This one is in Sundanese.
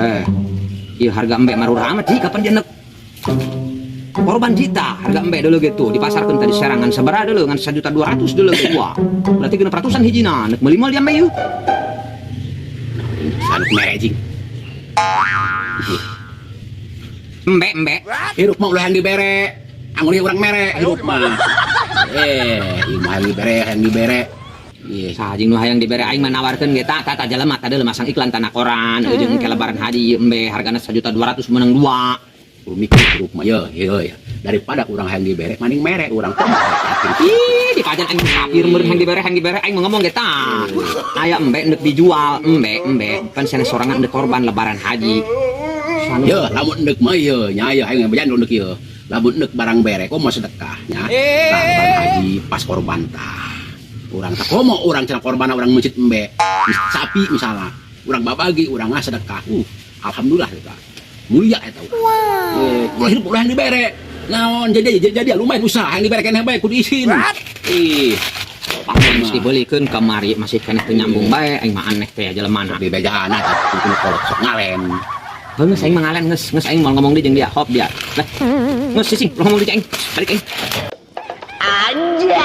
Eh. Ieu harga embe marurah amat, Ji, kapan dia nek korban jita harga embe dulu gitu dipasarkan tadi serangan sabaraha dulu, ngan 1.200.000 dulu gitu. Wah, berarti 600-an hijina nek meuli moal dia embe yeuh. Sanuk mere, jing. Embe, embe. Hirup mah ulah yang dibere. Anggur urang mere hirup mah. Eh, ieu mah yang dibere, yang dibere. Iya. Saha nu hayang dibere? Aing mah nawarkeun ge tah tah jelema tadi masang iklan tanah koran jeung ke Lebaran haji ieu embe hargana 1.200.000 menang dua. Kudu mikir hirup mah ye, ye ya. Daripada urang hayang dibere, mending mere urang kok. Ih, dipajan aing kafir meureun hayang dibere, hayang dibere. Aing mau ngomong ge tah. Aya embe endek dijual, embe, embe. Pan sanes sorangan endek korban Lebaran haji. Sanu. Ye, lamun endek mah ye, nya ye hayang bejan endek ye. Lamun endek barang bere kok mau sedekah nya. Tah Lebaran haji pas korban tah. Urang tah komo urang cenah korban urang mencit embe. Sapi misalnya. Urang babagi, urang nggak sedekah. Alhamdulillah eta. Mulia eta urang. Eh, ulah hidup ulah yang dibere. Naon jadi lumayan usaha yang dibere keneh bae kudu izin. Ih, Pakai geus dibelikeun kamari masih keneh teu nyambung bae, aing mah aneh teh jelema. Di bejana kudu kolot sok ngalen. Heuh, geus aing mah ngalen, geus geus aing mau ngomong di jeung dia, hop dia. Lah, geus sising, ngomong di aing. Balik aing. Anjay.